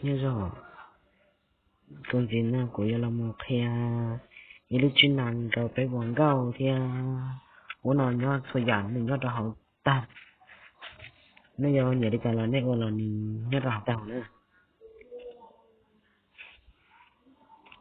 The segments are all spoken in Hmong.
Nyob zoo, tus ntxiv no kuv yuav los mus qhia ib lub tswb na rau peb ua nkauj thiab ub no nyob txhua yam nws nyob rau hauv tag. Nej yuav nyiam li cas los nej ua los nws nyob rau hauv tag na.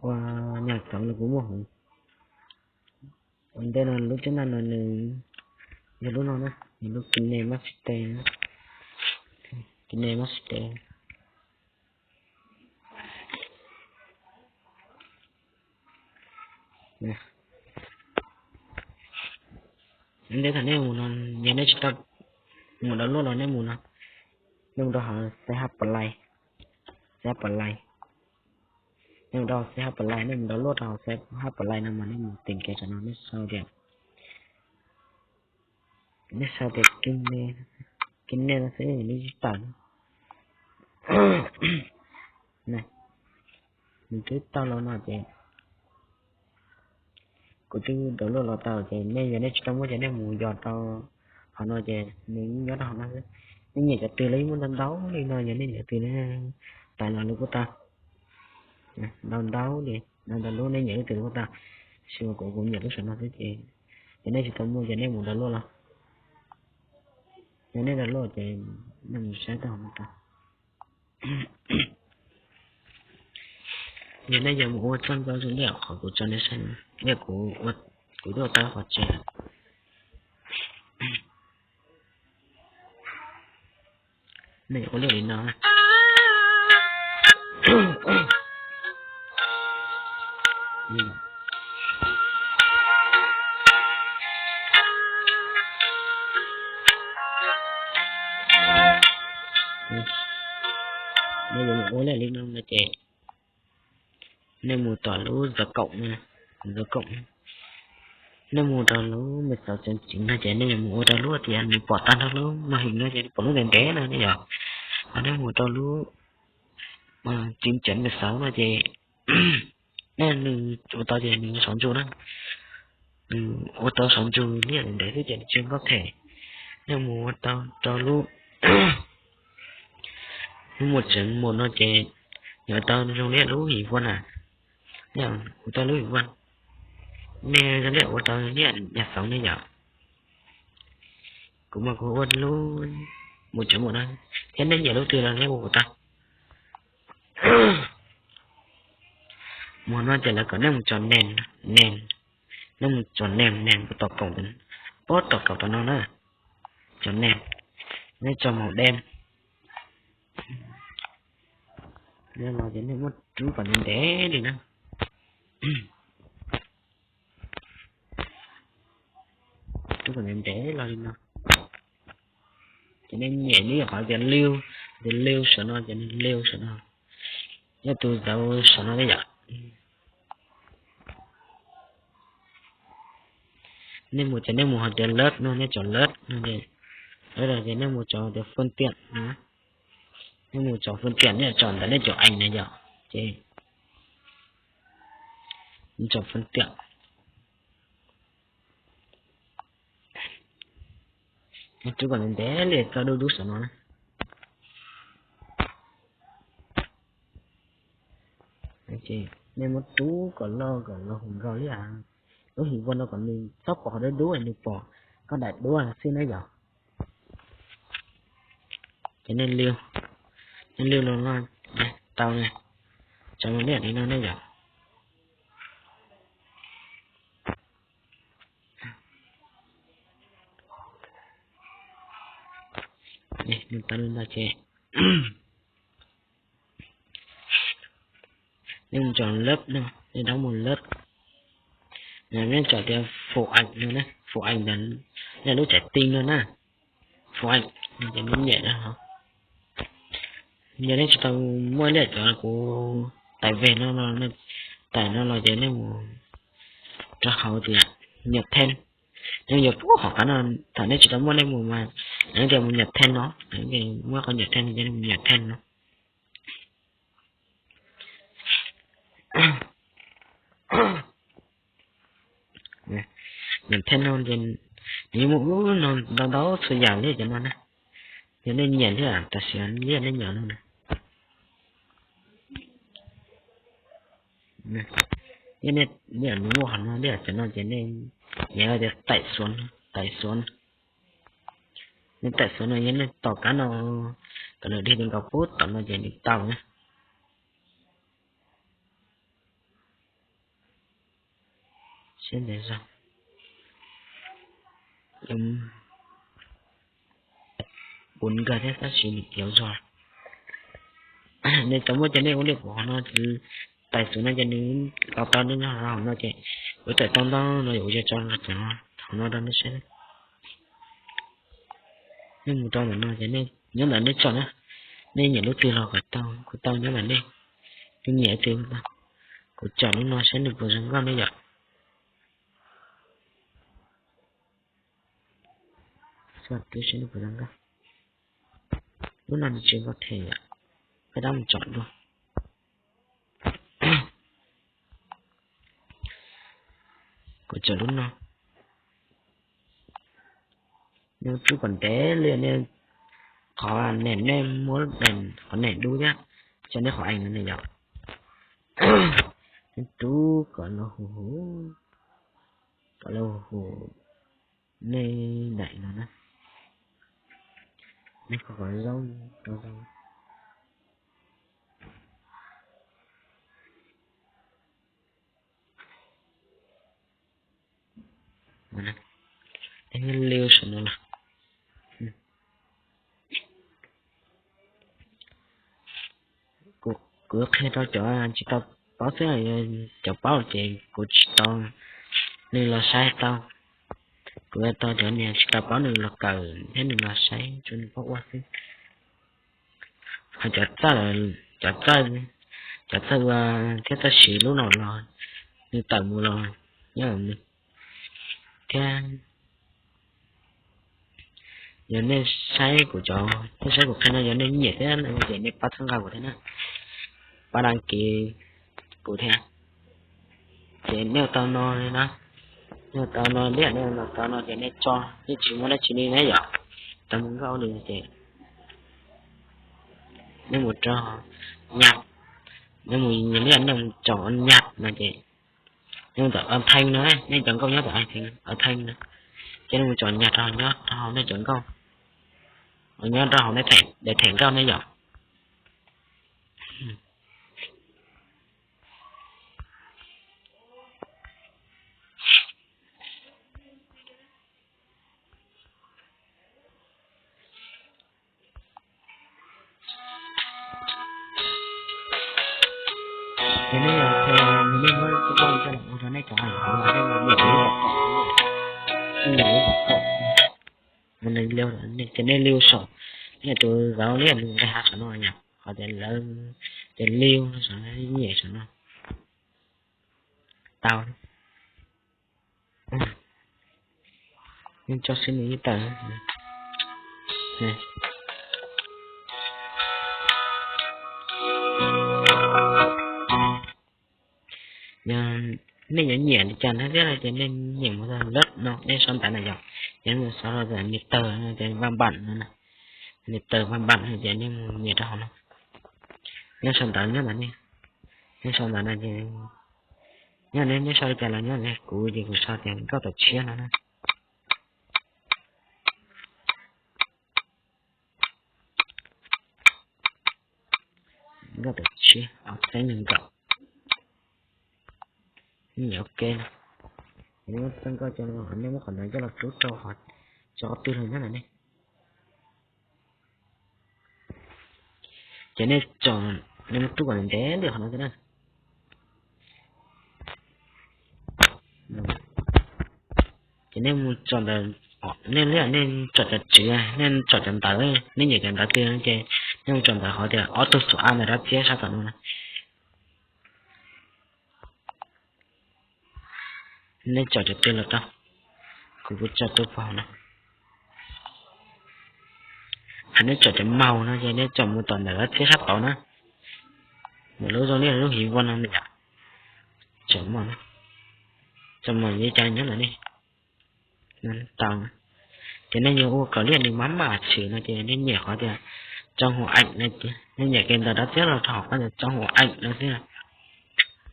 Ua nyuag txawv los kuv muaj hauv. Ua ntej no lub tswb na no nws yog lub no na, nws lub kine master, kine master. Ua ntej thaum nej mus no, yog nej tsis tau mus download los nej mus no, nej mus rau hauv C H Play, C H Play. Nej mus rau C H Play, nej mus download rau hauv C H Play no mas nej mus tìm kiếm saum no nej sau tias, nej sau tias kine, kine no xwb nej yeej tawm. Nws twb tau los no ces kuv twb download los tau ces nej yog nej tsis tau muaj ces nej mus yos rau hauv no ces nws nyob rau hauv no xwb. Nej nyiam cov twg los yeej muaj ntau ntau li no, yog nej nyiam twg nej tải los los kuj tau. Ntau ntau li, ntau ntau lub, nej nyiam lub twg los kuj tau. Tab sis mas kuv, kuv nyiam lub saum no xwb ces, ces nej tsis tau muaj ces nej mus download los. Yog nej download ces nej mus saib tau hauv no tau. Yog nej yuav mus ua txoj ntxaug zoo li qhov kuv tso nej saib, nej kuv, kuv twb ua tau qhov tsev. Nej ua liaj li no. Nej yuav mus ua liaj li no no ces nej mus tom lub zov koom, zov koom. Nej mus rau lub mej xauv tseem ceev no ces nej yuav mus ua rau lub tias nws pom tag nrho lub màn hình no ces nws pom lub ntev ntev no nej yom. Ho nej mus rau lub tseem ceev mej xauv no ces nej nws ua tau ces nws saum ntsug na. Nws ua tau saum ntsug liaj ntev xwb ces nws tsis nkauj them. Nej mus ua tau rau lub, lub mus tseem mus no ces yuav tau zoo li lub him vuag na. Nej ua tau lub him vuag, nej zoo li ua tau liaj nyuag xauv ne yom. Kuv mas kuv ua lub mus tseem mus no, thiab nej nyiam lub twg los nej ua kuv tau. Mus no ces lawv kom nej mus tso name, name, nej mus tso name, name puag tom koom, puag tom koom tom no na, tso name, nej tso màu đen. Los ces nej muab rub kom ntev ntev li na. Rub kom ntev ntev los li no. Ces nej nyem li qhov tias liu, tias liu saum no ces nej liu saum no. Yog tus zaum saum no nej yom. Nej mus ces nej mus hais tias lab no, nej tso lab no, lab no ces nej mus tso tias phương tiện no. Nej mus tso phương tiện, nej tso ntawm nej cov ảnh na yom. Ces tso phương tiện. Rub kom ntev ntev li, tso dub dub saum no na. Nej muab rub kom loj kom loj hauv nkaus li as. Lub him vuag no kom nws txhob pom qhov dub dub, nws pom koj daim duab xwb na yom. Ces nej liu, nej liu los no, tau na. Tso liam li no ne yom. Nws tau li ntawd ces nej mus tso lab no, nej đóng một lượt. Nej tso tias phủ ảnh no, phủ ảnh ntawd, nej lub txhais ti no na. Phủ ảnh no ces nej nyem no. Yog nej tsis tau muaj liaj cov kuv tải về no, tải no los ces nej mus rau hauv tias nhập thêm. Nej yuav pub hom qab no, thaum nej tsis tau muaj nej mus mas, nej tias mus nhập thêm no, muab qhov nhập thêm ces nej mus nhập thêm no. Nws thej no ces nws yeej muaj ub no ntau ntau txhua yam li cov no na. Yog nej nyiam thiab tam sim no nej nyiam no na. Yog nej, nej nws muaj qhov no, nej cov no ces nej, nej tias taim xuv, taim xuv. Nej taim xuv no yog nej tos kab no kom nws dig li nkaus pub tom no ces nws tau na. Seb ntawd zoo, ua nkag thiab tab sis nws yuav zog. Nej cov muaj ces nej ua li kuv qhov no, taim xuv no ces nws los tau, nej nyob hauv no ces kuv tawm tau ntau no, kuv yuav tso qhov no rau nej saib. Nej mus rau ntawm no ces nyob ntawm nej tsom na, nej nyiam lub twg los kom tau, kuv tau nyob ntawm nej, nej nyiam twg tau. Kuv tsom lub no saib nws puas zoo nkauj nej yom. Twb saib nws puas zoo nkauj. Lub no nws tsis nkauj them yom, peb rov mus tsom dua. Kuv tsom lub no. Nej rub kom ntev li, nej qhov nem, nej muab qhov nem dub thiab, tso nej qhov ees no ne yom. Nej rub kom los huv huv, kom los huv huv nej daim no na. Nej qhov qhov zoo, qhov zoo. Liu saum no los, kuv qhia rau cov tsis tau paub xwb, cov paub ces kuv tsis tau, nws los saib tau. Kuv tau cov niag tsis tau paub nws los kawm thiab nws los saib tsuas nws paub ua xwb. Ho cov txawj, cov txawj, cov txawj ua thiab txawj siv lub no los nws tawm mus los nyob thiab. Yog nej saib kuv cov, nej saib kuv qhia no yog nej nyiam thiab no ces nej pab txhawb nqa kuv thiab na, pab đăng ký kuv thiab. Ces nej ua tau no li na, nej ua tau no, nej ua tau no ces nej tso, nej tsis muaj dab tsi li na yom. Tau mus nkauj li ces nej mus rau nyaj, nej mus nyaj, nej mus tsom nyaj no ces nej mus tawm a thee no, nej cov nkauj nyob tawm a thee no, ces nej mus tsom nyaj rau nyob rau hauv nej cov nkauj, nyob rau hauv nej them nkauj ne yom. Ces nej, nej muab lub koj coj los ua rau nej cov hauv, nej mus niam li kom kom, nej niam li kom kom, ces nej liu saum, nej tus zauv liab nqe hav saum no yom, qhov tias lawv, ces liu no saum no, nyiam saum no tau. Nej tso xwb nws yeej tawm. Yog nej yuav nyiam li cas thiab no ces nej nyiam mus lawm no, nej sau ntawv na yom, ces nej mus sau rau nws tawg no ces vaj npam no, nws tawg vaj npam no ces nej mus nias rau hauv no. Nej sau ntawv nyob ntawd ne, nej sau ntawv no ces nyob ne, nej sau li cas los nyob ne, kuv ces kuv sau tias nkauj tawm tshiab no na. Nkauj tawm tshiab, ob txhiab nees nkaum. Nyiam ua ke no, nej muab txhawb nkauj coj, nej muab qhov ntawd coj los rub rau, tso qhov twg los nyob ntawd ne. Ces nej tsom, nej muab rub kom ntev ntev qhov no thiab na. Ces nej mus tsom ntawm, nej liam nej tsom cov tswv, nej tsom cov ntawv, nej nyiam cov ntawv twg ces nej mus tsom ntawm qhov tias ob tug xuv a ntawm dab txiab sab tom no na. Nej tsom cov twg los tau, kuv kuv tsom tus pom no. Hos nej tsom cov maus no ces nej tsom mus tom ntawm dab txiab sab tod na. Ntawm lub zoo li lub hiv voj no yom. Tsom maus, tsom maus li cas nyob ntawm nej tau. Ces nej yuav ua kom liam nws maj mam tshwm no ces nej nyiam qhov tias tso hauv eem no, nej nyiam ke ntawm dab txiab los rau hauv qhov tias tso hauv eem no xwb.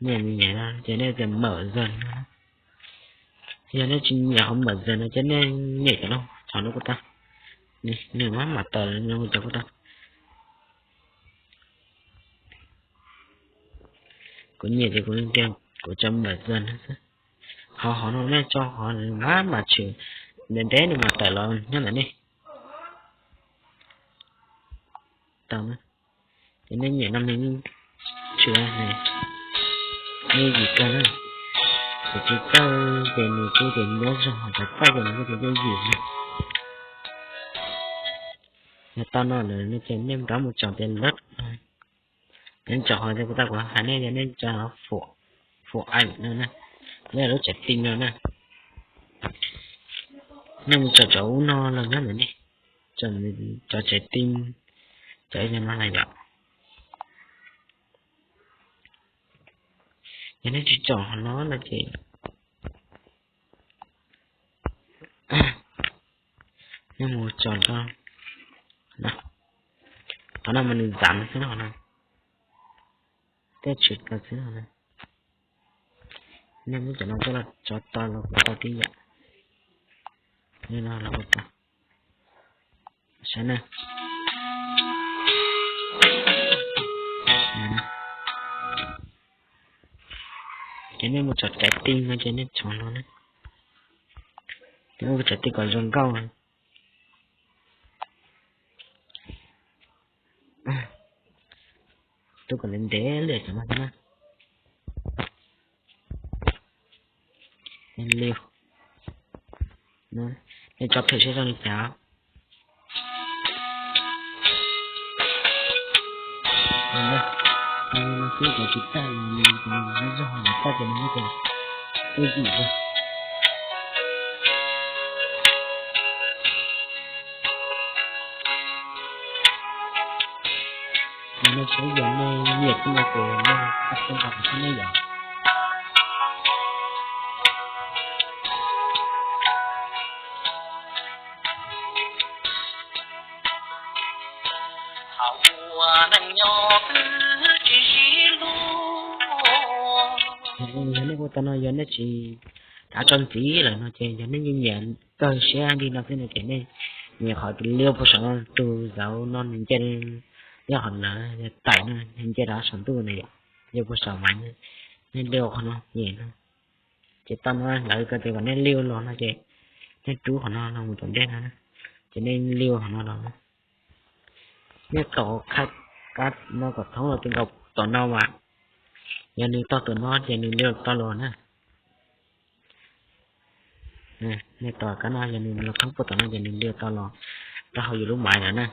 Nej nyiam no ces nej tias mở dần no. Yog nej tsis nyiam qhov mở dần no ces nej nyem cov no, qhov no kuj tau. Nws maj mam tawm los no cov kuj tau. Kuv nyiam ces kuv tias kuv tso mở dần no xwb. Qhov hauv no nej tso qhov maj mam tshwm, ntev ntev nws mam tawm los nyob ntawm nej. Tau na. Ces nej nyem no nws tshwm, yooj yim kawg na. Ces tsis txawj ces nws kuj tias nyob zoo hauv cov txawj ces nws kuj tias yooj yim na. Yog tau no lawm no ces nej rov mus tsom tias lab. Nej tsom qhov tias kuv tau kuv hais nej, yog nej tsom phủ ảnh no na, nej lub tsev ti no na. Nej mus tsom cov ub no los nyob ntawm nej, tsom tsev ti, tsom ib no na yom. Yog nej tsis tsom qhov no no ces nej mus tsom rau, qhov no mas nws ntxav xwb no, qhov no tej tshwm tau xwb no. Nej muab cov no coj los tso to los kuj tau tib yam. Li no los kuj tau. Saib na. Ces nej mus tsom tsev ti no ces nej tsom no na. Ces nej mus tsom ti kom zoo nkauj. Tub kom ntev ntev li cov no thiab na. Liu. Nej tso phem seb zoo li cas. Xwb cov tsis tag los zog los tag ces nws muab cov twj ywm. Yog nej saib yog nej nyiam tej no ces nej tau tau qhov no thiab nej yom. Yog nej ua tau no yog nej tsis kav tso ntxiv lawm no ces yog nej nyiam nyiam kawg siab li no xwb no ces nej nyiam qhov tus liu puag saum no, tus zauv no nws nce, yog qhov lawv taim no nws nce rau saum ntuj na yom, liu puag saum mas nej liu qhov no nyem no. Ces tau no lawv ko tias kom nej liu los no ces nej rub qhov no los mus tom ntej no, ces nej liu qhov no los. Nej tos kab no kom thoob los tsis nkaus tom no mas, yog nws tau tom no ces nws liu tau los na. Nej tos kab no yog nws los thoob puag tom no ces nws liu tau los rau hauv yus lub maiv lawm na.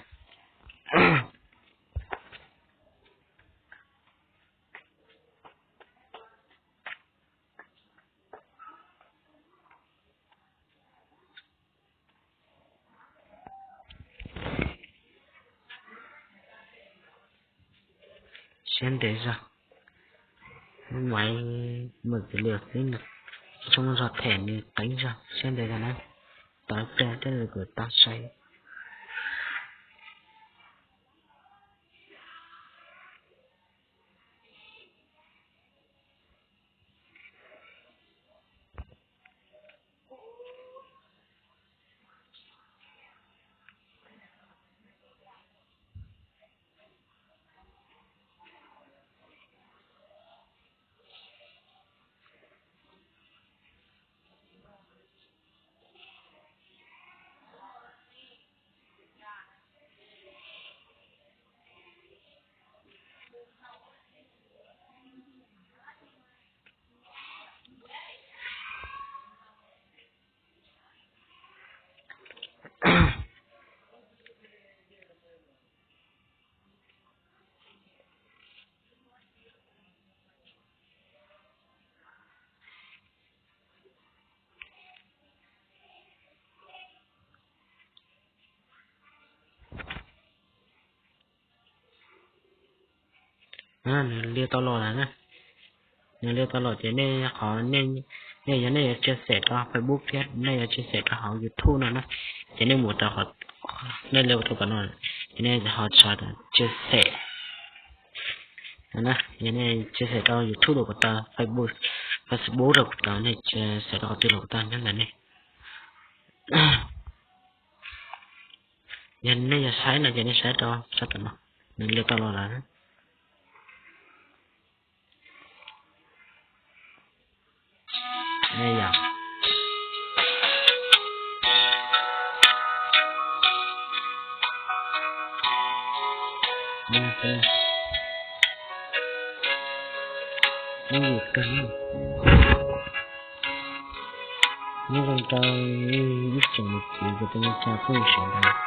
Siab ntev zog, lub maiv mws tis lias xwb, tsis muaj zog them nws qeeb zog, siab ntev zog na. Tau ib pliag tej zaum kuv tau saib. Nws liu tau los lawm na. Nws liu tau los ces nej qhov, nej yog nej yuav chia sẻ rau Facebook thiab nej yuav chia sẻ rau hauv YouTube no na, ces nej mus rau, nej liu tau kom no, ces nej ho tso chia sẻ. Yog nej share rau YouTube los kuj tau, Facebook, Facebook los kuj tau, nej share rau qhov twg los kuj tau nyob ntawm nej. Yog nej yog saib no ces nej saib rau sab tom no, nws lawv tau los lawm. Nyob zoo rau ib tsoom niam txiv kwv tij neej tsa phooj ywg sawv daws.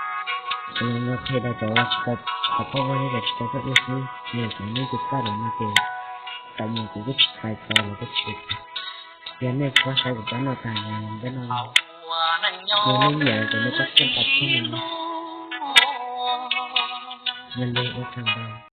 Kuv los qhia rau cov uas tsis tau, qhov pab ua thiab cov tsis tau pab ua xwb, yog cov nej tus kab lawm no ces tau mus kuv kuj tsis txhais tau los kuj tsis. Yog nej txhob saib kuv pab noj tag nrho nyob no, yog nej nyiam ces nej pab txhawb nqa thiab no. Yog li ua tsaug ntau.